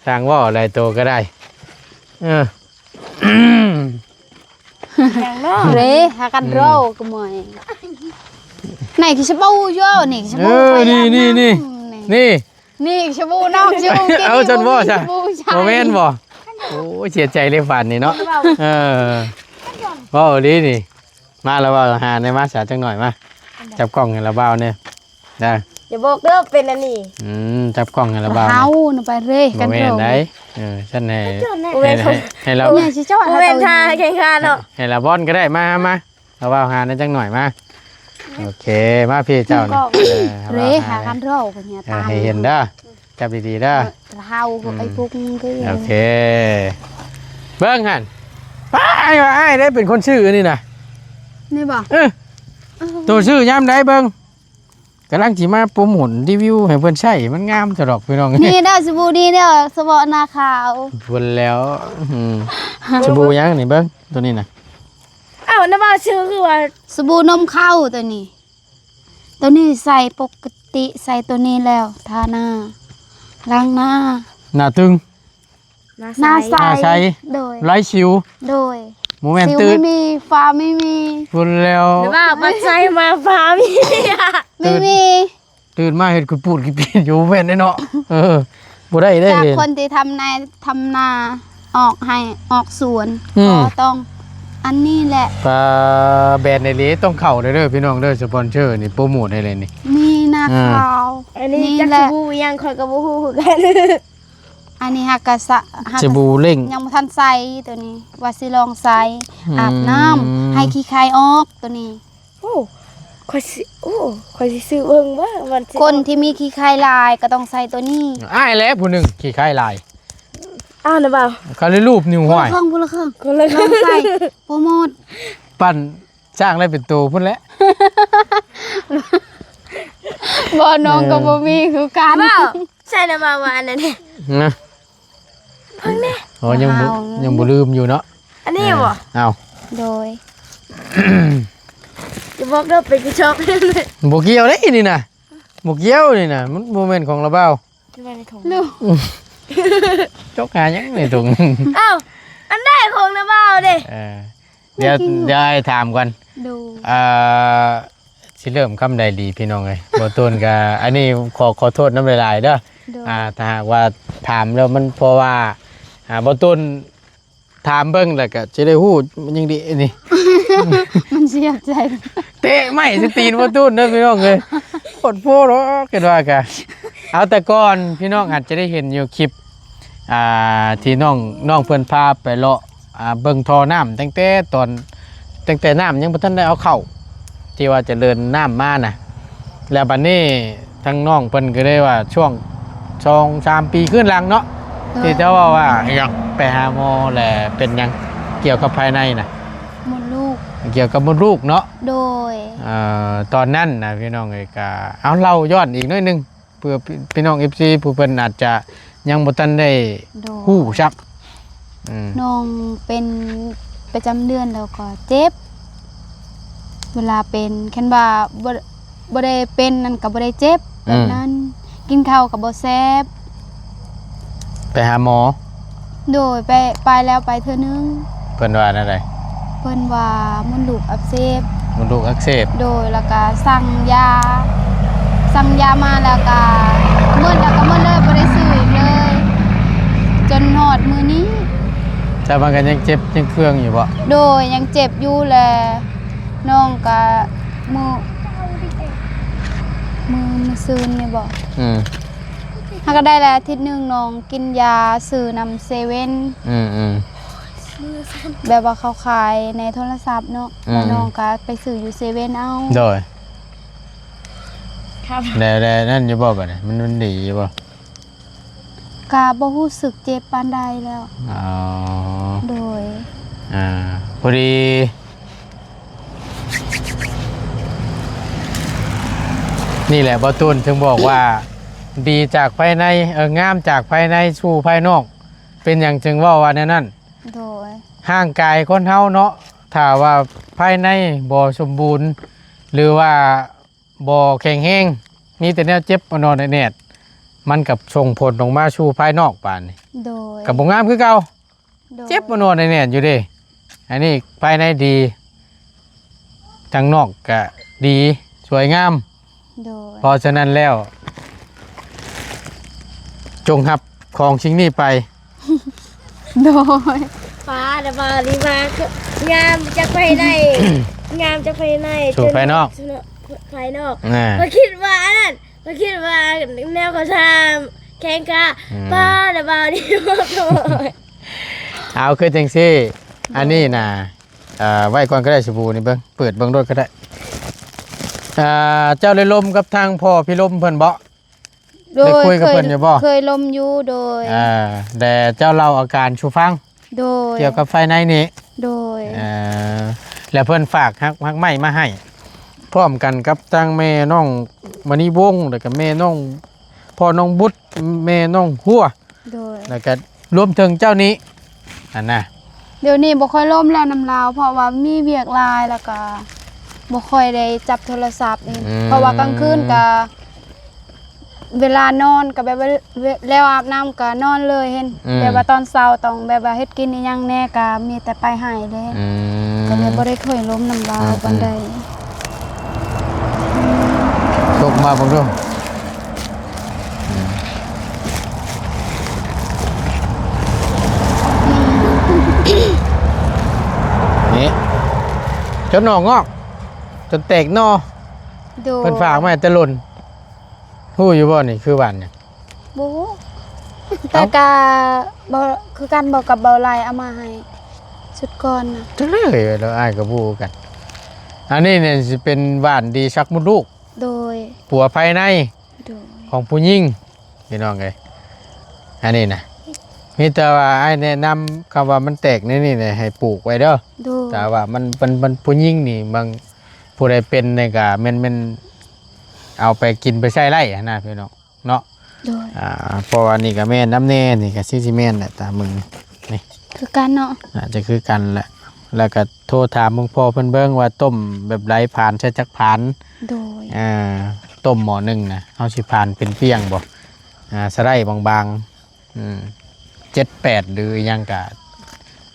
ຊ່າງເວົ້າຫຼາຍໂຕກໍໄດ້. ເອີ ຫຍັງເນາະ ເຣ ຫາກັນເຣ ອືມ ກໍເມື່ອຍ. ໄນຂີ້ສະບູຢູ່ ນີ້ສະບູ ເອີ ຂ້ອຍອາບນ້ຳ ນີ້ ນີ້ ນີ້ ນີ້ສະບູນ້ອງ ສະບູກິນ. ເອົາ ຊັ້ນບໍ່ຊະ ບໍ່ແມ່ນບໍ່? ໂອ້ຍ ເສຍໃຈເລີຍບາດນີ້ເນາະ. ເອີ ເວົ້າດີນີ້. ມາລະບ່າວ ຫາແນ່ມາສາ ຈັກໜ້ອຍມາ ຈັບກ້ອງໃຫ້ລະບ່າວແນ່. ນະ ຢ່າບອກເດີເປັນອັນນີ້. ອືມ ຈັບກ້ອງໃຫ້ລະບ່າວ ເຮົານະໄປເຣກັນ. ບໍ່ແມ່ນໃດ. ເອີ ຊັ້ນໃຫ້ ບໍ່ແມ່ນ ໃຫ້ ໃຫ້ລະ ບໍ່ແມ່ນຊິຈ້ອຍ ບໍ່ແມ່ນທ່າແຂ່ງຂັນເນາະ. ໃຫ້ລະບອນກໍໄດ້ ມາ ມາ ລະບ່າວຫາແນ່ຈັກໜ້ອຍມາ. ໂອເຄ ມາພີ່ເຈົ້ານະ. ເຣຫາກັນເຮົາກໍເຮຍ ເອີ ຕາມ ໃຫ້ເຫັນເດີ ຈັບດີໆເດີ ເຮົາ ອືມ ໄອ້ພວກນີ້ກໍ ໂອເຄ ເບິ່ງຫັ້ນ. ປ້າ ອ້າຍວ່າອ້າຍໄດ້ເປັນຄົນຊື້ອັນນີ້ນະ. ນີ້ບໍ່? ເອີ ເອີ ໂຕຊື້ຍາມໃດເບິ່ງ. ກຳລັງຊິມາໂປຣໂມດຣີວິວໃຫ້ເພິ່ນໃຊ້ ມັນງາມຕະດອກພີ່ນ້ອງ. ນີ້ເດີ ສະບູນີ້ເດີ ສະເພາະໜ້າຂາວ. ພຸ້ນແລ້ວ ອືມ ສະບູຫຍັງນີ້ເບິ່ງ ໂຕນີ້ນະ. ອ້າວ ນ້ຳວ່າຊື່ຄືວ່າ ສະບູນົມເຂົ້າໂຕນີ້. ໂຕນີ້ໃຊ້ປົກກະຕິ ໃຊ້ໂຕນີ້ແລ້ວ ທາໜ້າ ລ້າງໜ້າ ໜ້າຕຶງ. ໜ້າໃສ ໜ້າໃສ ໂດຍ ໄຮ້ສິວ ໂດຍ ບໍ່ແມ່ນ ສິວ ຕື່ນ ໄມ່ມີ ຝ້າໄມ່ມີ. ພຸ້ນແລ້ວ ຫຼືວ່າບັດໃຊ້ມາຝ້າມີ ໄມ່ມີ ຕື່ນ ຕື່ນມາເຮັດກຸດປູດກິດປີດຢູ່ ບໍ່ແມ່ນເດ້ເນາະ. ເອີ ບໍ່ໄດ້ເດ້ ຈາກຄົນທີ່ທຳນາ ທຳນາ ອອກໄຮ່ອອກສວນ ອືມ ກໍຕ້ອງອັນນີ້ແຫຼະ. ປາ ແບຣນໄດເລຕ້ອງເຂົ້າເດີພີ່ນ້ອງເດີ ສະປອນເຊີນີ້ ໂປຣໂມດໃຫ້ເລີຍນີ້ ນີ້ນາ ອ່າ ຂາວ ອັນນີ້ ນີ້ ຈັກ ແຫຼະ ສະບູຫຍັງ ຂ້ອຍກໍບໍ່ຮູ້ຄືກັນ. ອັນນີ້ຫາກະສະ ຫາກະ ສະບູເລັ່ງ ຍັງບໍ່ທັນໃຊ້ໂຕນີ້ ວ່າຊິລອງໃຊ້ ອືມ ອາບນ້ຳໃຫ້ຂີ້ໄຂ່ອອກໂຕນີ້. ໂອ້ ຂ້ອຍຊິ ໂອ້ ຂ້ອຍຊິຊື້ເບິ່ງວ່າມັນຊິ ຄົນທີ່ມີຂີ້ໄຂ່ຫຼາຍກໍຕ້ອງໃຊ້ໂຕນີ້. ອ້າຍແຫຼະຜູ້ໜຶ່ງຂີ້ໄຂ່ຫຼາຍ ອ້າວນະບ່າວ ເຂົາເລີຍລູບນິ້ວຫ້ວຍ ຄົນລະເຄິ່ງ ຄົນລະເຄິ່ງ ຄົນລະເຄິ່ງ ລອງໃຊ້ໂປຣໂມດ ປັ່ນ ສ້າງໄດ້ເປັນໂຕພຸ້ນແຫຼະ. ບໍ່ ນ້ອງ ເອີ ກໍບໍ່ມີຄືກັນ. ວ້າວ ໃຊ່ນະວ່າ ວ່າອັນນັ້ນແທ້ ນະ ເບິ່ງແດ່. ອໍ ຍັງບໍ່ ຍັງບໍ່ລືມຢູ່ເນາະ ອັນນີ້ບໍ່? ເອີ ເອົາ ໂດຍ ຢ່າບອກເດີ ໄປກະຊອກ ບໍ່ກ່ຽວເດ້ນີ້ນະ ບໍ່ກ່ຽວນີ້ນະ ມັນບໍ່ແມ່ນຂອງລະບ່າວ. ຈກຫາຫຍັງໃນຖົງ? ອ້າວ ອັນໃດຂອງນະບ່າວເດ້? ເອີ ດຽວ ດຽວອ້າຍຖາມກ່ອນ. ໂດຍ ເອີ ຊິເລີ່ມຄຳໃດດີພີ່ນ້ອງເອີຍ? ບໍ່ຕົ້ນກະ ອັນນີ້ຂໍ ຂໍໂທດນຳຫຼາຍໆເດີ. ໂດຍ ອ່າ ຖ້າຫາກວ່າຖາມແລ້ວມັນ ເພາະວ່າ ອ່າ ບໍ່ຕົ້ນ ຖາມເບິ່ງແລ້ວກໍຈະໄດ້ຮູ້ ມັນຍັງດີນີ້ ມັນສຽບໃຈ ເຕະໄມ້ໃສ່ຕີນບໍ່ຕູນເດີພີ່ນ້ອງເອີຍ ໂພດໂພເນາະ ຄິດວ່າກະ ເອົາແຕ່ກ່ອນພີ່ນ້ອງອາດຈະໄດ້ເຫັນຢູ່ຄລິບ ອ່າ ທີ່ນ້ອງ ນ້ອງເພິ່ນພາໄປເລາະ ອ່າ ເບິ່ງທໍ່ນ້ຳ ຕັ້ງແຕ່ຕອນ ຕັ້ງແຕ່ນ້ຳຍັງບໍ່ທັນໄດ້ເອົາເຂົ້າ ທີ່ວ່າຈະເດີນນ້ຳມານະ ແລ້ວບັດນີ້ທາງນ້ອງເພິ່ນກໍໄດ້ວ່າຊ່ວງສອງສາມປີຄືນຫຼັງເນາະ ໂດຍ ທີ່ເຈົ້າເວົ້າວ່າຫຍັງ ໄປຫາໝໍແລ້ວເປັນຫຍັງ ກ່ຽວກັບພາຍໃນນະ ມົດລູກ ກ່ຽວກັບມົດລູກເນາະ ໂດຍ ເອີ ຕອນນັ້ນນະ ພີ່ນ້ອງເອີຍ ກໍເອົາເລົ່າຍ້ອນອີກໜ້ອຍໜຶ່ງ ເພື່ອພີ່ນ້ອງເອັຟຊີຜູ້ເພິ່ນອາດຈະຍັງບໍ່ທັນໄດ້ ໂດຍ ຮູ້ຊ້ຳ ອືມ ນ້ອງເປັນປະຈຳເດືອນແລ້ວກໍເຈັບ ເວລາເປັນ ຄັນວ່າບໍ່ ບໍ່ໄດ້ເປັນນັ້ນກໍບໍ່ໄດ້ເຈັບ ແບບນັ້ນ ອືມ ກິນເຂົ້າກໍບໍ່ແຊບ ໄປຫາໝໍ ໂດຍ ໄປ ໄປແລ້ວໄປເທື່ອໜຶ່ງ ເພິ່ນວ່າແນວໃດ? ເພິ່ນວ່າມົດລູກອັກເສບ ມົດລູກອັກເສບ ໂດຍ ແລ້ວກະສັ່ງຢາ ສັ່ງຢາມາແລ້ວກະໝົດ ແລ້ວກະໝົດເລີຍ ບໍ່ໄດ້ຊື້ອີກເລີຍ ຈົນຮອດມື້ນີ້. ແຕ່ມັນກໍຍັງເຈັບຍັງເຄືອງຢູ່ບໍ່? ໂດຍ ຍັງເຈັບຢູ່ ແລະນ້ອງກະມື້ ມື້ ມື້ຊືນນີ້ບໍ່? ອືມ ຫາກະໄດ້ແລ້ວອາທິດໜຶ່ງ ນ້ອງກິນຢາຊື້ນຳເຊເວັ່ນ ອືມໆ ແບບວ່າເຂົາຂາຍໃນໂທລະສັບເນາະ ອືມ ແລ້ວນ້ອງກໍໄປຊື້ຢູ່ເຊເວັ່ນເອົາ ໂດຍ ແລ້ວ ແລ້ວນັ້ນຢູ່ບໍ່ບັດນີ້ ມັນ ມັນດີຢູ່ບໍ່? ກະບໍ່ຮູ້ສຶກເຈັບປານໃດແລ້ວ ອໍ ໂດຍ ອ່າ ພໍດີ ນີ້ແຫຼະ ບໍ່ຕູນເຖິງບອກວ່າ ດີຈາກພາຍໃນ ເອີ ງາມຈາກພາຍໃນສູ່ພາຍນອກ ເປັນຫຍັງຈຶ່ງເວົ້າວ່າແນວນັ້ນ? ໂດຍ ຮ່າງກາຍຄົນເຮົາເນາະ ຖ້າວ່າພາຍໃນບໍ່ສົມບູນ ຫຼືວ່າບໍ່ແຂງແຮງ ມີແຕ່ແນວເຈັບອອດໆແອດໆ ມັນກໍສົ່ງຜົນອອກມາສູ່ພາຍນອກບາດນີ້ ໂດຍ ກໍບໍ່ງາມຄືເກົ່າ. ໂດຍ ເຈັບບໍ່ນອນແໜ້ນຢູ່ເດ້ ອັນນີ້ພາຍໃນດີ ທາງນອກກະດີ ສວຍງາມ ໂດຍ ເພາະສະນັ້ນແລ້ວ ຈົ່ງຮັບຂອງສິ່ງນີ້ໄປ ໂດຍ ຟ້າລະບາລີມາ ງາມຈາກພາຍໃນ ງາມຈາກພາຍໃນ ສູ່ພາຍນອກ ພາຍນອກ ອ່າ ຂ້ອຍຄິດວ່າອັນນັ້ນ ຂ້ອຍຄິດວ່າແນວເຂົາທ່າແຂ່ງຂາ ອືມ ປ້າລະບ່າວນີ້ ເອົາ ຄືຈັ່ງຊີ້ ອັນນີ້ນະ ເອີ ໄວ້ກ່ອນກໍໄດ້ ສະບູນີ້ເບິ່ງ ເປີດເບິ່ງໂລດກໍໄດ້ ອ່າ ເຈົ້າໄດ້ລົມກັບທາງພໍ່ພິລົມເພິ່ນບໍ່? ໂດຍ ໄດ້ຄຸຍກັບເພິ່ນຢູ່ບໍ່? ເຄີຍລົມຢູ່ ໂດຍ ອ່າ ແຕ່ເຈົ້າເລົ່າອາການສູ່ຟັງ ໂດຍ ກ່ຽວກັບພາຍໃນນີ້ ໂດຍ ເອີ ແລ້ວເພິ່ນຝາກຮັກ ຮັກໄມ້ມາໃຫ້ ພ້ອມກັນກັບທາງແມ່ນ້ອງມະນີວົງ ແລ້ວກໍແມ່ນ້ອງ ພໍ່ນ້ອງບຸດ ແມ່ນ້ອງຫົວ ໂດຍ ແລ້ວກໍລວມເຖິງເຈົ້ານີ້ ຫັ້ນນະ ດຽວນີ້ບໍ່ຄ່ອຍລົມແລ້ວນຳລາວ ເພາະວ່າມີວຽກຫຼາຍ ແລ້ວກໍບໍ່ຄ່ອຍໄດ້ຈັບໂທລະສັບນີ້ ອືມ ເພາະວ່າກາງຄືນກໍ ເວລານອນກໍແບບວ່າ ແລ້ວອາບນ້ຳກໍນອນເລີຍ ເຫັນ ອືມ ແບບວ່າຕອນເຊົ້າຕ້ອງແບບວ່າເຮັດກິນອີ່ຫຍັງແດ່ ກໍມີແຕ່ໄປໄຮ່ເລີຍ ອືມ ກໍເລີຍບໍ່ໄດ້ຄ່ອຍລົມນຳລາວ ອືມ ປານໃດ ຕົກມາເບິ່ງດູ ອືມ ນີ້ ຈົນໜໍ່ງອກ ຈົນແຕກໜໍ່ ໂດຍ ເພິ່ນຝາກມາແຕ່ດົນ. ຮູ້ຢູ່ບໍ່ນີ້ຄືຫວ່ານຫຍັງ? ບໍ່ຮູ້ ເອົ້າ ແຕ່ກະບໍ່ ຄືກັນບໍ່ກັບເບົາໄລເອົາມາໃຫ້ຊຸດກ່ອນນະ. ຈັກເລີຍ ແລ້ວອ້າຍກໍບໍ່ຮູ້ຄືກັນ. ອັນນີ້ນີ້ຊິເປັນຫວ່ານດີຊັກມົດລູກ ໂດຍ ປົວພາຍໃນ ໂດຍ ຂອງຜູ້ຍິງ ພີ່ນ້ອງເອີຍ. ອັນນີ້ນະ ມີແຕ່ວ່າອ້າຍແນະນຳ ຄຳວ່າມັນແຕກໃນນີ້ນະ ໃຫ້ປູກໄວ້ເດີ ໂດຍ ຖ້າວ່າມັນ ມັນ ມັນຜູ້ຍິງນີ້ ບາງ ຜູ້ໃດເປັນນີ້ກະແມ່ນ ແມ່ນເອົາໄປກິນໄປໃຊ້ໄດ້ຫັ້ນນະ ພີ່ນ້ອງເນາະ. ໂດຍ ອ່າ ເພາະວ່ານີ້ກະແມ່ນນຳແນ່ ນີ້ກະຊິ ຊິແມ່ນແຫຼະ ຕາມເບິ່ງນີ້ ຄືກັນເນາະ ໜ້າຈະຄືກັນແຫຼະ. ແລ້ວກະໂທຖາມເບິ່ງພໍ່ເພິ່ນເບິ່ງວ່າຕົ້ມແບບໃດ ຜານໃສ່ຈັກຜານ ໂດຍ ເອີ ຕົ້ມໝໍ້ໜຶ່ງນະ ເຮົາຊິຜານເປັນປ່ຽງບໍ່ ອ່າ ສະໄລບາງໆ ອືມ ເຈັດແປດ ຫຼືອີ່ຫຍັງກະ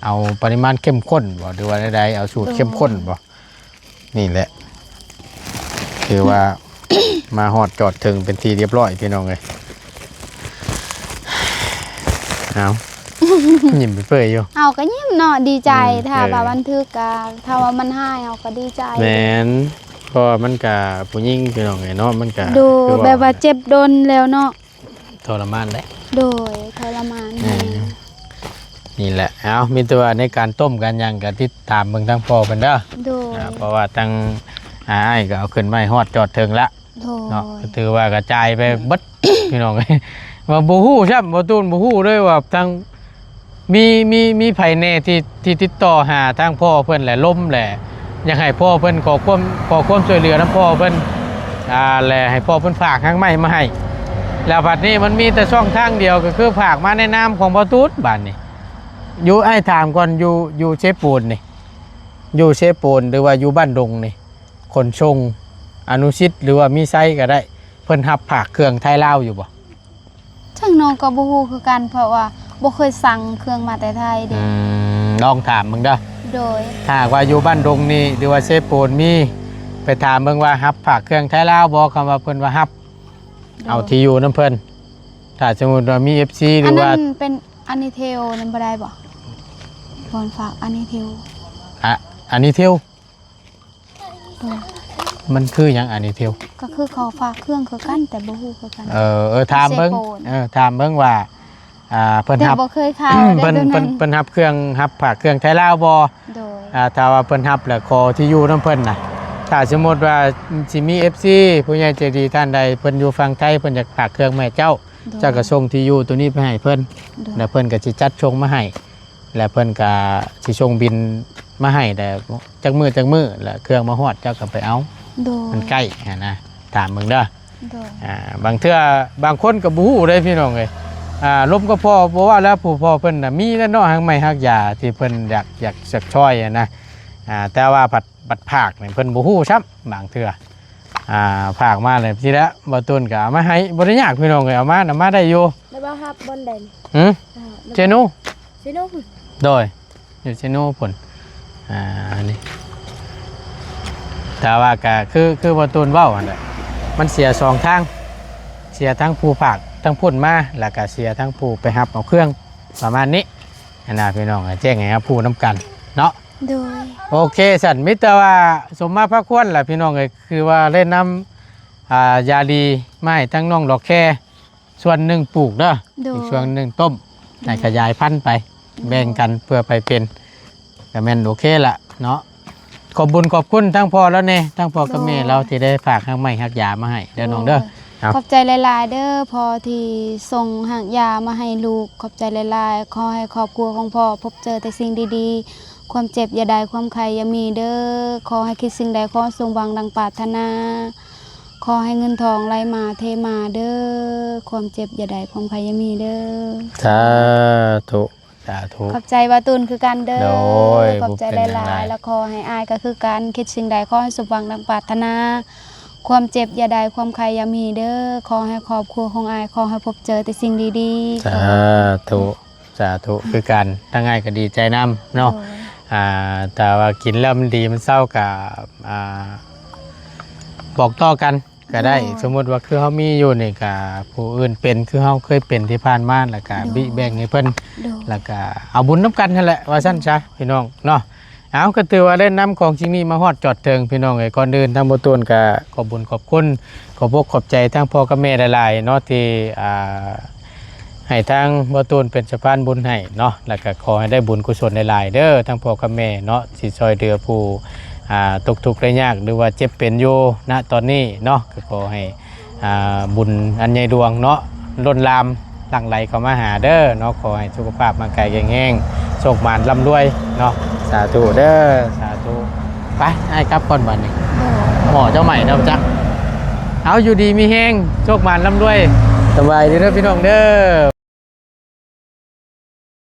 ເອົາປະລິມານເຂັ້ມຂຸ້ນບໍ່ ຫຼືວ່າໃດໆ ເອົາສູດເຂັ້ມຂຸ້ນບໍ່. ໂດຍ ນີ້ແຫຼະ ຖືວ່າ ມາຮອດຈອດເຖິງເປັນທີ່ຮຽບຮ້ອຍ ພີ່ນ້ອງເອີຍ. ເອົາ ຍິ້ມເປີຍໆຢູ່ ເຮົາກໍຍິ້ມເນາະ ດີໃຈ ອືມ ຖ້າ ເອີ ວ່າບັນທຶກກະ ຖ້າວ່າມັນຫາຍເຮົາກໍດີໃຈ. ແມ່ນ ເພາະວ່າມັນກະຜູ້ຍິງ ພີ່ນ້ອງເອີຍເນາະ ມັນກະ ໂດຍ ຄືວ່າ ແບບວ່າເຈັບດົນແລ້ວເນາະ ທໍລະມານເດ້ ໂດຍ ທໍລະມານ ເອີ ແຮງ ນີ້ແຫຼະ. ເອົາ ມີແຕ່ວ່າໃນການຕົ້ມການຫຍັງກໍຕິດຕາມເບິ່ງທາງພໍ່ເພິ່ນເດີ ໂດຍ ອ່າ ເພາະວ່າທາງ ອ່າ ອ້າຍກໍເອົາຂຶ້ນມາໃຫ້ຮອດຈອດເຖິງລະ ໂດຍ ເນາະ ກໍຖືວ່າກະຈ່າຍໄປເບິດ ພີ່ນ້ອງເອີຍ ວ່າບໍ່ຮູ້ຊ້ຳ ບໍ່ຕູນບໍ່ຮູ້ເລີຍວ່າທາງ ມີ ມີ ມີໃຜແດ່ທີ່ ທີ່ຕິດຕໍ່ຫາທາງພໍ່ເພິ່ນ ແລະ ລົມ ແລະ ຢາກໃຫ້ພໍ່ເພິ່ນຂໍຄວາມ ຂໍຄວາມຊ່ວຍເຫຼືອນຳພໍ່ເພິ່ນ ອ່າ ແລະ ໃຫ້ພໍ່ເພິ່ນຝາກຮາກໄມ້ມາໃຫ້ ແລ້ວບັດນີ້ມັນມີແຕ່ຊ່ອງທາງດຽວ ກໍຄືຝາກມາໃນນາມຂອງບ່າວຕູນ. ບາດນີ້ຢູ່ ອ້າຍຖາມກ່ອນ ຢູ່ ຢູ່ເຊໂປນນີ້ ຢູ່ເຊໂປນ ຫຼືວ່າຢູ່ບ້ານດົງນີ້ ຂົນສົ່ງອະນຸສິດ ຫຼືວ່າມີໄຊກໍໄດ້ ເພິ່ນຮັບຝາກເຄື່ອງໄທລາວຢູ່ບໍ່? ທາງນ້ອງກໍບໍ່ຮູ້ຄືກັນ ເພາະວ່າບໍ່ເຄີຍສັ່ງເຄື່ອງມາແຕ່ໄທເດ້. ອືມ ລອງຖາມເບິ່ງເດີ ໂດຍ ຖ້າຫາກວ່າຢູ່ບ້ານດົງນີ້ ຫຼືວ່າເຊໂປນມີ ໄປຖາມເບິ່ງວ່າຮັບຝາກເຄື່ອງໄທລາວບໍ່? ຄຳວ່າເພິ່ນວ່າຮັບ ໂດຍ ເອົາທີ່ຢູ່ນຳເພິ່ນ. ຖ້າສົມມຸດວ່າມີເອັຟຊີ ຫຼືວ່າ ອັນນັ້ນເປັນອານິເທວນັ້ນບໍ່ໄດ້ບໍ່? ບ່ອນຝາກອານິເທວ ອາ ອານິເທວ ໂດຍ ມັນຄືຫຍັງອານິເທວ? ກໍຄືເຂົາຝາກເຄື່ອງຄືກັນ ແຕ່ບໍ່ຮູ້ຄືກັນ. ເອີ ເອີ ຖາມເບິ່ງ ເຊໂປນ ເອີ ຖາມເບິ່ງວ່າ ອ່າ ເພິ່ນຮັບ ແຕ່ບໍ່ເຄີຍເຂົ້າເດ້ ເພິ່ນ ຕົວນັ້ນ ເພິ່ນ ເພິ່ນຮັບເຄື່ອງ ຮັບຝາກເຄື່ອງໄທລາວບໍ່? ໂດຍ ອ່າ ຖ້າວ່າເພິ່ນຮັບແລ້ວ ຂໍທີ່ຢູ່ນຳເພິ່ນນະ. ຖ້າສົມມຸດວ່າຊິມີເອັຟຊີ ຜູ້ໃຫຍ່ໃຈດີທ່ານໃດ ເພິ່ນຢູ່ຝັ່ງໄທ ເພິ່ນຢາກຝາກເຄື່ອງມາໃຫ້ເຈົ້າ ໂດຍ ເຈົ້າກໍສົ່ງທີ່ຢູ່ຕົວນີ້ໄປໃຫ້ເພິ່ນ ໂດຍ ແລ້ວເພິ່ນກໍຊິຈັດສົ່ງມາໃຫ້ ແລ້ວເພິ່ນກໍຊິສົ່ງບິນມາໃຫ້ ແຕ່ຈັກມື້ຈັກມື້ ແລ້ວເຄື່ອງມາຮອດ ເຈົ້າກໍໄປເອົາ. ໂດຍ ມັນໃກ້ຫັ້ນນະ ຖາມເບິ່ງເດີ. ໂດຍ ອ່າ ບາງເທື່ອບາງຄົນກໍບໍ່ຮູ້ເດ້ພີ່ນ້ອງເອີຍ. ອ່າ ລົມກັບພໍ່ ບໍ່ວ່າແລ້ວ ຜູ້ພໍ່ເພິ່ນນະ ມີແລ້ວເນາະ ຮາກໄມ້ຮາກຢາທີ່ເພິ່ນຢາກ ຢາກ ຢາກຊ່ອຍຫັ້ນນະ. ອ່າ ແຕ່ວ່າພັດ ບັດຝາກນີ້ເພິ່ນບໍ່ຮູ້ຊ້ຳ ບາງເທື່ອ ອ່າ ຝາກມາແລ້ວ ທີແລ້ວບ່າວຕູນກໍເອົາມາໃຫ້ ບໍ່ໄດ້ຍາກພີ່ນ້ອງເອີຍ ເອົາມານຳມາໄດ້ຢູ່. ແລ້ວວ່າຮັບບ່ອນໃດ? ຫື? ອ່າ ເຊໂນ ເຊໂນພຸ້ນ ໂດຍ ຢູ່ເຊໂນພຸ້ນ. ອ່າ ນີ້ ແຕ່ວ່າກໍຄື ຄືບ່າວຕູນເວົ້າຫັ້ນແຫຼະ ມັນເສຍສອງທາງ ເສຍທັງຜູ້ຝາກທາງພຸ້ນມາ ແລ້ວກໍເສຍທັງຜູ້ໄປຮັບເອົາເຄື່ອງ ປະມານນີ້ຫັ້ນນະ ພີ່ນ້ອງ ແຈ້ງໃຫ້ຮັບຮູ້ນຳກັນເນາະ. ໂດຍ ໂອເຄ ຊັ້ນມີແຕ່ວ່າສົມມາພາຄວນລະພີ່ນ້ອງເອີຍ ຄືວ່າໄດ້ນຳ ອ່າ ຢາດີມາໃຫ້ທັງນ້ອງດອກແຄ ສ່ວນໜຶ່ງປູກເດີ ໂດຍ ອີກສ່ວນໜຶ່ງຕົ້ມ ໃຫ້ຂະຫຍາຍພັນໄປ ໂດຍ ແບ່ງກັນເພື່ອໃຜເປັນ ກໍແມ່ນໂອເຄລະເນາະ. ຂອບບຸນຂອບຄຸນທັງພໍ່ລາວແດ່ ທັງພໍ່ກັບແມ່ລາວ ໂດຍ ທີ່ໄດ້ຝາກຮາກໄມ້ຮາກຢາມາໃຫ້ເດີນ້ອງເດີ. ໂດຍ ເອົາ ຂອບໃຈຫຼາຍໆເດີພໍ່ທີ່ສົ່ງຮາກຢາມາໃຫ້ລູກ ຂອບໃຈຫຼາຍໆ. ຂໍໃຫ້ຄອບຄົວຂອງພໍ່ພົບເຈີແຕ່ສິ່ງດີໆ ຄວາມເຈັບຢ່າໄດ້ ຄວາມໄຂ້ຢ່າມີເດີ. ຂໍໃຫ້ຄິດສິ່ງໃດຂໍສົມຫວັງດັ່ງປາດຖະໜາ ຂໍໃຫ້ເງິນທອງໄຫຼມາເທມາເດີ ຄວາມເຈັບຢ່າໄດ້ ຄວາມໄຂ້ຢ່າມີເດີ. ສາທຸ ສາທຸ ຂອບໃຈບ່າວຕູນຄືກັນເດີ. ໂດຍ ຂອບໃຈຫຼາຍໆ ແລ້ວຂໍໃຫ້ອ້າຍກໍຄືກັນ ຄິດສິ່ງໃດຂໍໃຫ້ສົມຫວັງດັ່ງປາດຖະໜາ ຄວາມເຈັບຢ່າໄດ້ ຄວາມໄຂ້ຢ່າມີເດີ. ຂໍໃຫ້ຄອບຄົວຂອງອ້າຍ ຂໍໃຫ້ພົບເຈີແຕ່ສິ່ງດີໆ. ສາທຸ ສາທຸ ຄືກັນ ທາງອ້າຍກໍດີໃຈນຳເນາະ. ໂດຍ ອ່າ ຖ້າວ່າກິນແລ້ວມັນດີມັນເຊົາກໍ ອ່າ ບອກຕໍ່ກັນກໍໄດ້. ໂດຍ ສົມມຸດວ່າຄືເຮົາມີຢູ່ນີ້ ກໍຜູ້ອື່ນເປັນຄືເຮົາເຄີຍເປັນທີ່ຜ່ານມາ ແລ້ວກໍ ໂດຍ ບິແບ່ງໃຫ້ເພິ່ນ ໂດຍ ແລ້ວກໍເອົາບຸນນຳກັນຫັ້ນແຫຼະ ວ່າຊັ້ນຊະ ໂດຍ ພີ່ນ້ອງເນາະ. ເອົາ ກໍຖືວ່າໄດ້ນຳຂອງສິ່ງນີ້ມາຮອດຈອດເຖິງ ພີ່ນ້ອງເອີຍ. ກ່ອນອື່ນທາງບໍ່ຕູນກໍຂອບບຸນຂອບຄຸນ ຂອບອົກຂອບໃຈທາງພໍ່ກັບແມ່ຫຼາຍໆເນາະ ທີ່ ອ່າ ໃຫ້ທາງບໍ່ຕູນເປັນສະພານບຸນໃຫ້ເນາະ ແລ້ວກໍຂໍໃຫ້ໄດ້ບຸນກຸສົນຫຼາຍໆເດີ ທາງພໍ່ກັບແມ່ເນາະ ທີ່ຊ່ອຍເຫຼືອຜູ້ ອ່າ ຕົກທຸກໄດ້ຍາກ ຫຼືວ່າເຈັບເປັນຢູ່ນະຕອນນີ້ເນາະ ກໍຂໍໃຫ້ ອ່າ ບຸນອັນໃຫຍ່ຫຼວງເນາະ ລົ້ນຫຼາມຫຼັ່ງໄຫຼເຂົ້າມາຫາເດີເນາະ. ຂໍໃຫ້ສຸຂະພາບຮ່າງກາຍແຂງແຮງ ໂຊກໝານລ່ຳລວຍເນາະ. ສາທຸເດີ ສາທຸ. ໄປ ອ້າຍກັບກ່ອນບັດນີ້ ໝໍເຈົ້າໃໝ່ເນາະຈັກ. ເອົາ ຢູ່ດີມີແຮງ ໂຊກໝານລ່ຳລວຍ. ສະບາຍດີເດີພີ່ນ້ອງເດີ.